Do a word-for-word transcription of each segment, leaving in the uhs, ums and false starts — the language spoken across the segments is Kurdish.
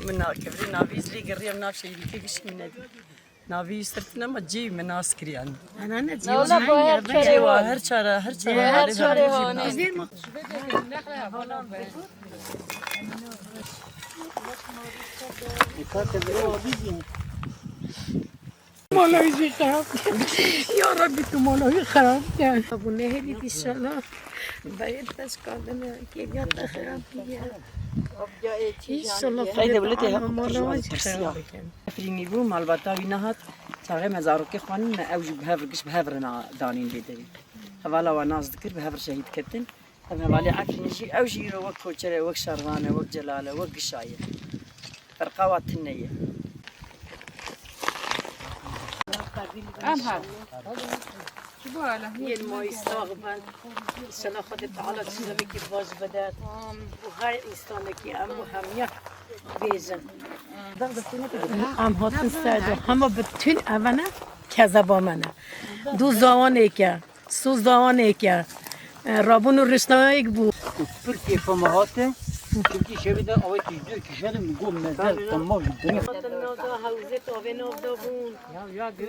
Min na-, kevirê navî zilê giriyem nav şehîdîkê gişî min nedî. Navî sirtin ama cî min nas kiriyan. Ana ne cî Wala bu her çare Cewa var. Her çare, her çare. Her çare hanê. Mala wî jî xerab. Ya Rabbî, tu mala wî xerab ke. Bu nehêlî inşallah. Bayet taş kaldın ya. Kêliya te xerab ya. İnşallah Xwedê dewletê mala wî jî xerab bikin. Efrînî bû, malbata wî nehat. Çaxê me zarokê xwanin me ew jî bi hev giş bi hev re na danîn lê derê. Hevala wa nas dikir bi hev re şehîd ketin. Ev hevalê Efrînê jî, ew jî îro wek koçer e, wek şervan e, wek celal e, wek gişa ye. Ferqa wa tune ye. Em her. Yên mayî sax bin. Sena Xwedê Teala çilemekî baş bide. Bu her însanekî em bu hemiya bêjin. Em hatin ser de hema bütün evene kezeba me ne. Du zawanê ke. Soz dawanê ke, e, rabûn û rişnayek bû. Pir kêfa me hate, çimkî şevê de awetî ji dûr kişandin, min got, mezel, te maf ji dinya. Hatin nav da hewzê tavê nav da bûn.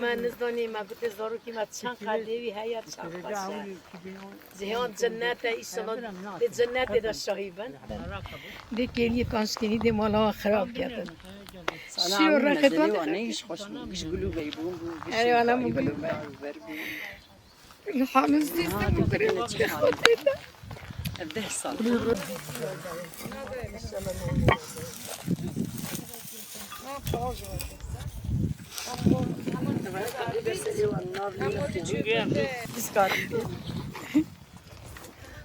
Me nizanî, me gotê zarokî me çend qedê wî heye, çend xweş e. Cihê wan cennet e, înşallah dê cennetê de şahî bin. Dê kêliyê kanşkênî dê mala wan xirab kerdin. Şiyo rexê wan. Erê, wana min gulû be. Hanız dizdim, bu krema çıkıyor. Deh sal.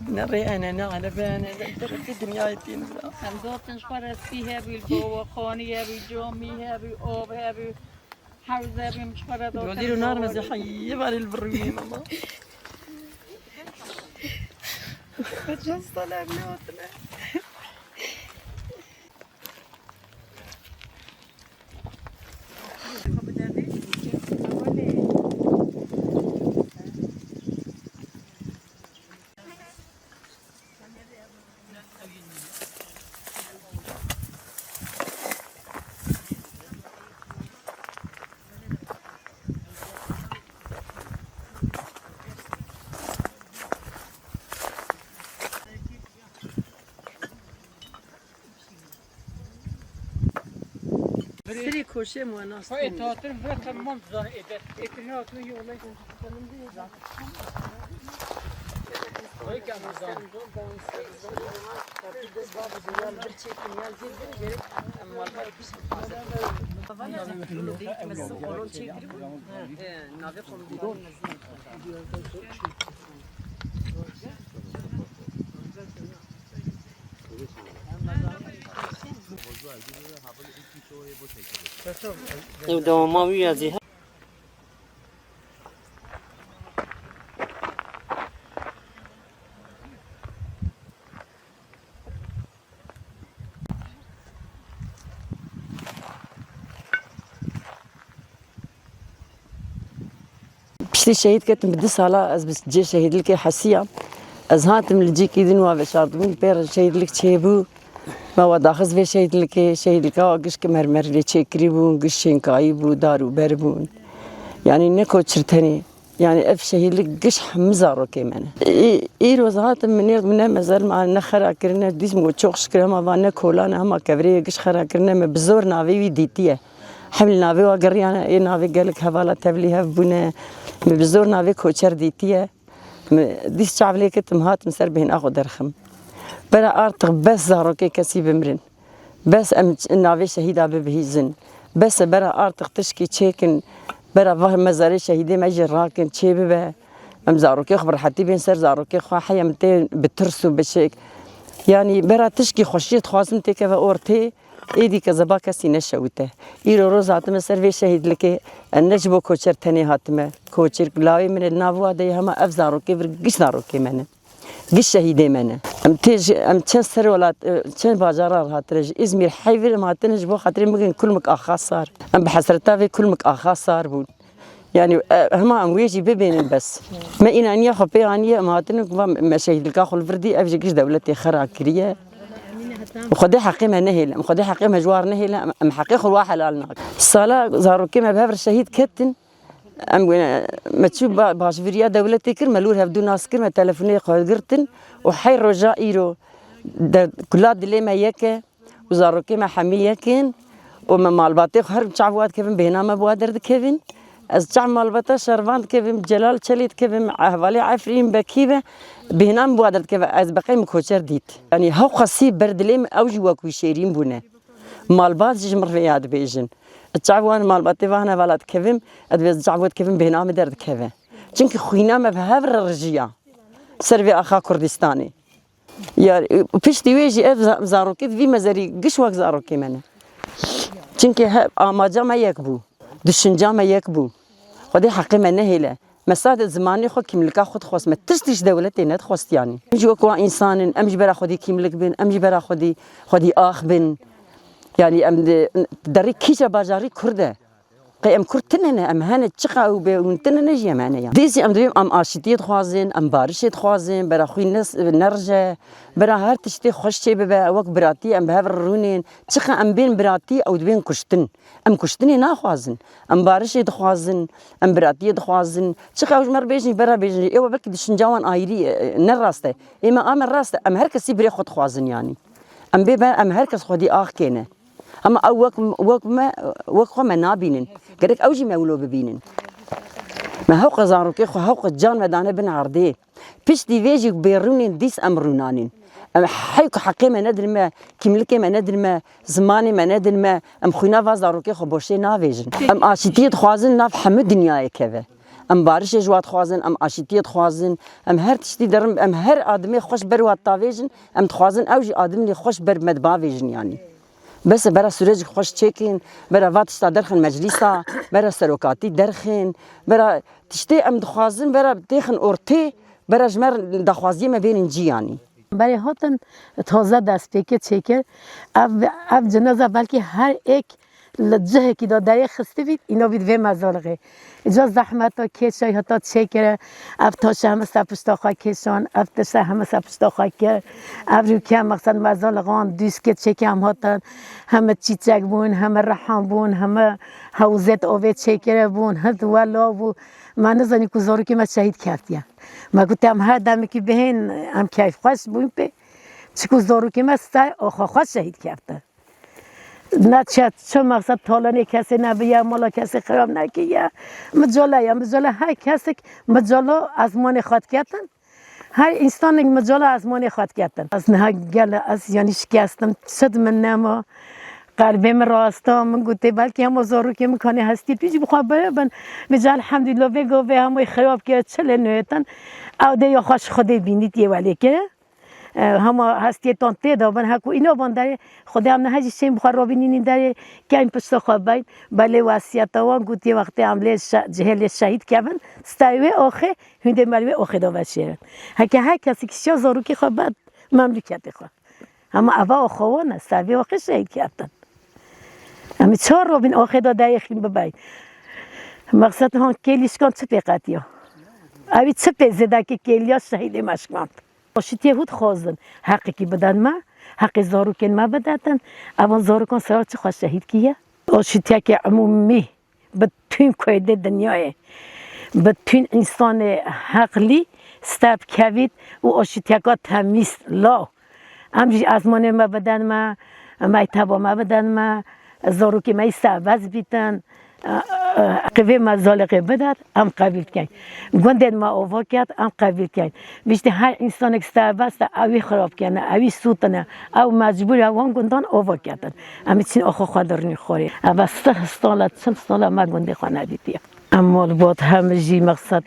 Ne rê ene, ne alebe ene, ne terefê dinyayê têne bira. Em zaten ji xwe re spî hebû, li bo we xanî hebû, camî hebû, av hebû. Hewze bim ji xwe re dotin. Dozî û nar meze heyî varê li birûnê mama. Çend sal ev nehatine. Sirê koşê mu nas. Xwe etatin bırakın man zan eder. Ekine atın yolay. Ew dewama wî ya zî. Piştî şehîd ketim bi du sala ez bi cê şehîdlikê hesiyam. Ez hatim li cîkî din wa veşartibûn, pê re şehîdlik çêbû. Me wa daxist vê şehîdlikê, şehîdlika wa gişk mermerî lê çêkirî bûn, gişk şênkayî bû, dar û ber bûn. Yanî ne koçir tenê. Yanî ev şehîdlik giş hemû zarokê me ne. Î-, îro ez hatim min ê, min ne mezel me ne xera kirine, dîs min got çok şikir hema va ne kolan e, hema kevirê ye giş xera kirine, me bi zor navê wî dîtiye. Hem li navê wa geriyane, ê navê gelek hevala tevlî hev bûne. Me bi zor navê koçer dîtiye. Me dîs çav lê ketim hatim ser bêhna xwe derxim. Bera artık bes zarokê kesî bimrin. Bes em ç-, navê şehîda bibihîzin. Bes e bera artık tişkî çêkin. Bera va mezarê şehîdê me jî rakin, çê bibe. Em zarokê xwe bi rehetî bên ser zarokê xwe. Heya em tê bi tirs û bi şek. Yanî bera tişkî xweşiyê dixwazim têkeve ortê. Êdî kezeba kesî neşewite. Îro roz hatime ser vê şehîdlikê. Em ne ji bo koçer tenê hatime. Koçer lawê min ê li nav wa de ye, hema ev zarokê vir giş zarokê me ne. Giş şehîdê me ne. Em tê ji, em çend ser welat, e, çend bajara re hatine ji Îzmîr, heyvir em hatine ji bo xatirê min kulmik axa sar. Em bi hesreta vê kulmik axa sar bûn. Yanî, e, hema em wê jî bibênin bes. Me înaniya xwe pê aniye, em hatine ku va me şehîdlika xwe li vir dî, ev ji giş dewletê xera kiriye. Xwedê heqê me nehêle, em Xwedê heqê me ji war nehêle, em, em heqê xwe wa helal nakin. Sala zarokê me bi hev re şehîd ketin, em, me çû ba-, başviriya dewletê kir, me lûr hevdû nas kir, me telefonê xwe girtin û hey roja îro de kula dilê me yek e û zarokê me hemî yek in û me malbatê xwe her çav wa dikevin, bêhna me bi wa derdikevin. Ez çav malbata şervan dikevim, Celal Çelî dikevim, hevalê Efrîn Bekî ve, bêhna min bi wa derdikeve, ez beqey min koçer dît. Yanî hewqasî ber dilê min ew jî wek wî şêrîn bûne. Malbat jî ji min re vêya dibêjin. Ez çav wan malbatê ve hene vala dikevim, ez dibê ez çav we dikevim, bêhna min derdikeve. Çimkî xwîna me bi hev re rijiya ser vê axa Kurdistanê. Ya, û piştî wê jî ev za-, zarokê di vî mezerî giş wek zarokê me ne. Çimkî he, amaca me yek bû, düşünca me yek bû. Xwedê heqê me nehêle. Me sade zimanê xwe, kîmlika xwe dixwest. Me tiştî ji dewletê nedixwest yanî. Em jî wek wan însan in, em jî bera xwedî kîmlik bin, em jî bera xwedî, xwedî ax bin. Yanî em di, derê kîja bajarî Kurd e. Qey em Kurd tune ne, em hene çiqa ew bê hûn tune ne jî em hene ya. Dîsî em dibêm em aşîtiyê dixwazin, em barişê dixwazin, bera xwîn nes-, nerije, bera her tiştê xweş çê bibe, wek biratî em bi hev re rûnên. Çiqa em bên biratî ew dibên kuştin. Em kuştinê naxwazin. Em barişê dixwazin, em biratiyê dixwazin. Çiqa ew ji me re bêjin, bera bêjin. Êwa belkî düşünca wan ayrî, e, ne rast e. Ê me a me rast e. Em her kesî birê xwe dixwazin yanî. Em bê be, em her kes xwedî ax kêne. Ama ew wek, wek me, wek xwe me nabînin. Gerek ew jî me wilo bibînin. Me hewqe zarokê xwe, hewqe can me dane bin erdê. Piştî vê jî bê rûnên dîs em rûnanîn. Em hey ku heqê me nedin me, kîmlikê me nedin me, zimanê me nedin me, em xwîna va zarokê xwe boşê navêjin. Em aşîtiyê dixwazin nav hemû dinyayê keve. Em barişê ji wa dixwazin, em aşîtiyê dixwazin, em her tiştî derin, em her adimê xweş ber wa tavêjin, em dixwazin ew jî adimê xweş ber me bavêjin yanî. Bes e, bera sûrecik xweş çêkin, bera va tişta derxin meclîsa, bera serokatî derxin, bera tiştê em dixwazin, bera têxin ortê, bera ji me re daxwaziyê me bênin cî yanî. Berê hatin taze destpêkê çêkir. Ev, ev cenaza belkî her êk li cihekî de derê xistibît, îna bît vê mezalixê. Îca zehmeta kêşa heta çêkire, ev taşa heme ser pişta xwe kêşan, ev tişta heme ser pişta xwe kir. Ev rûke mexsed mezalixan dûskê çêkê em hatin. Heme çîçek bûn, heme rehan bûn, heme hewzêt avê çêkire bûn, hind wela bû. Me nizanî ku zarokê me şehîd ketiye. Me got em her demekî bihên em keyfxweş bûn pê. Çiku zarokê me ser axa xwe şehîd keftin. Ne çi, çi mexsed talanê kesê nebiye, mala kesê xirab nekiye. Micale ye, micale her kesek micala ezmanê xwe diketin. Her însanek micala ezmanê xwe diketin. Ez niha gel ez yanî şikestim, çi di min nema. Qelbê min rasta, min gotê belkî hema zarokê min kanê hestî tu jî bi xwe biribin. Vêca elhamdulillah vê gavê hemû xirab kir, çi lê nûyetin. Ew dê ya xwe ji Xwedê bînît yê welê kir. E, hema hestiyê tan tê de bin, heku îna van derê, Xwedê em niha jî şên bi xwe rabînînî derê, keyn pişta xwe beyn, belê wesiyeta wan gotiye wextê em lê şe-, cihê lê şehîd kevin, stay wê axê, hûn dê me li wê axê de veşêrin. Heke her kesî kişiya zarokê xwe bed memlûketê xwe. Hema eva axa wan e, stay wê axê şehîd keftin. Em ê çar robîn axê de derê xîn bibeyn. Mexsed han kêlîşkan çi pê qetiya? Ew ê çi pê zêdekê kêliya şehîdê me şikand? Aşitiyê hû dixwazin heqekî bidin me, heqê zarokên me bidetin. Evan zarokan sera çi xwe şehîd kiye? Aşitiyeke umûmî bi tûn koydê dinyayê, bi tûn însanê heqlî step kevît û aşitiyeka temîz law. Em jî ezmanê me biden me, mekteba me biden me, zarokê me yî serbest bîtin. Qivê me zalixê bidet, em qebîl dikeyn. Gundên me ova ket, em qebîl dikeyn. Viştî her însanek serbest e, ew ê xirab kene, ew ê sûtine, ew mecbûr e wan gundan ova ketin. Em ê çin oxo xwe dirnî xorê. Eva sih sala, çil sala me gundê xwe nedîtiye. Em malbat hemî jî mexsed,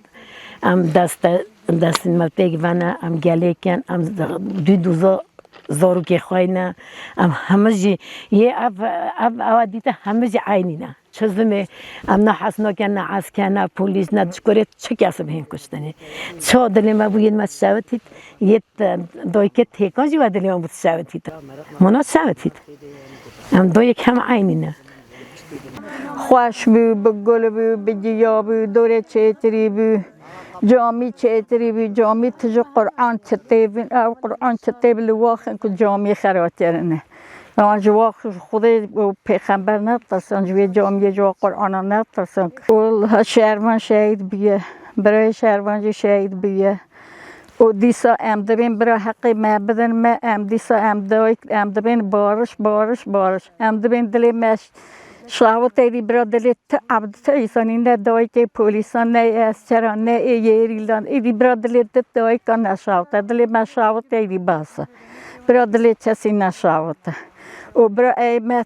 em deste, destên me têk vene, em gelêk in, em dû doza zarokê xwe ne. Em hemî jî yê ev, ev, ew dîte hemî jî eynî ne. Çi zimê, em ne hes nakin, ne esker, ne polîs, ne dişkorê çi kes bi hên kuştinê. Ça dilê me bû yên me şewitît, yê dayikê têkan jî we dilê me bû şewitît. Mana şewitît. Em dayik hem eynî ne. Xweş bû, bi gul bû, bi giya bû, dorê çêtirî bû. Camî çêtirî bî, camî tijî Qur'an kitêbin, ew Qur'an kitêb li waxin ku camî xera kirine. Yan ji wax Xwedê û pêxember netirsin, ji wê camiyê, ji wa Qur'ana netirsin. Û Şervan şehîd bûye, birayê Şervan jî şehîd bûye. Û dîsa em dibên bira heqê me bidin me, em dîsa em dayik, em dibên bariş, bariş, bariş. Em dibên dilê me ş-, şawitê dî bira dilê ti ebd, ti îsanî, ne dayikê polîsan, ne ê eskeran, ne ê gerîlan. Êdî bira dilê ti dayika neşawite, dilê me şawitê dî bas e. Bira dilê kesî neşawite. Û bira ey me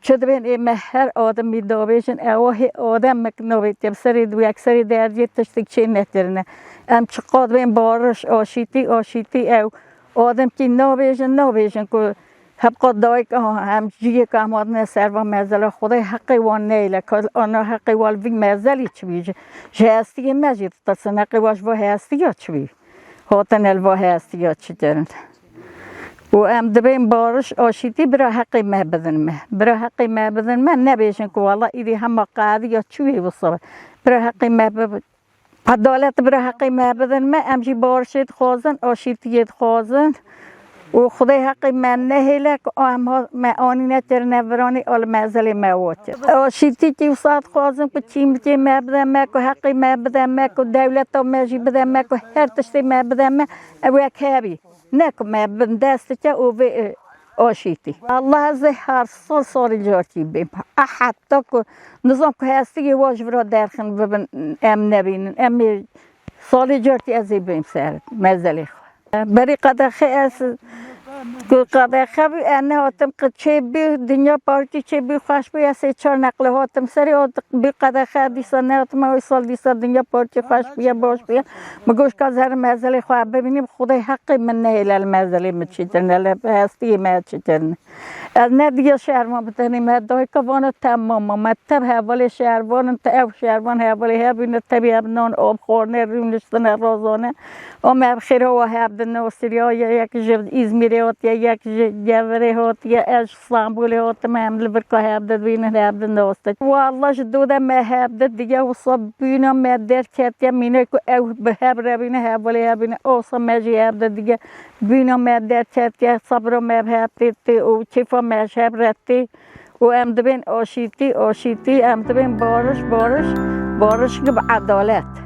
Çi dibên ê me her ademî davêjin, ewa hê adem mek navêtiye, bi serê dû yek serê derdiyê tiştek çê nekirine. Em çiqa dibên bariş, aşîtî, aşîtî ew ademkî navêjin, navêjin ku hebqa dayik, aha, em ciyê ku em hatine ser van mezela, Xwedê heqê wan neyle, ka ana heqê wan vî mezelî çi bî, ji, ji hestiyê me jî ditirsin, heqê wan ji va hestiya çi bî? Hatine li va hestiya çi kirin? Û em dibên bariş, aşîtî, bira heqê me bidin me. Bira heqê me bidin me, nebêjin ku wala îdî hema qediya çûyê wisa. Bira heqê me bi-, edalet bira heqê me bidin me, em jî barişê dixwazin, aşîtiyê dixwazin. Û Xwedê heqê me nehêle ku em ha-, me anîne kirine viranê, a li mezelê me wa kir. Aşîtîkî wisa dixwazin ku çîmikê me bide me, ku heqê me bide me, ku dewleta me jî bide me, ku her tiştê me bide me, ew wek hebî. Ne ku me bin dest dike û vê, e, aşîtî. Allah ez ê her sal salê carkî bêm. A heta ku nizam ku hestiyê wa ji vira derxin bibin, em nebînin. Em ê salê carkî ez ê bêm ser mezelê xwe. Berî qedexe ez, ku qedexe bû, ez nehatim, qi çê bû, dinya parkî çê bû, xweş bû, ez sê çar neqle hatim serê, o bû qedexe, dîsa nehatim, o sal dîsa dinya parkî xweş bûye, baş bûye. Min goşt ka ez herim mezelê xwe bibînim, Xwedê heqê min nehêle li mezelê min çi kirine, li hestiyê me çi kirine. Ez ne diya Şervan bi tenê me dayika vana temam ma. Me tev hevalê Şervan in, te ew Şervan hevalê hebîne, tevî hev nan, av xwarine, rûniştine, razane. O me bi xêra wa hev di nasiriya ye, yek ji Îzmîrê hatiye, yek ji Gevirê hatiye, ez ji Stenbolê hatime, em li vir ka hev di dibînin, hev di nastin. Wallah ji do de me hev di diya wisa bûna me derketiye, mîne ku ew bi hev re bîne, hevalê hebîne, awsa me jî hev di diya. Bûna me derketiye, sabra me bi hev tê tê û kêfa me ji hev re tê û em dibên aşîtî, aşîtî, em dibên bariş, bariş, bariş bi edalet.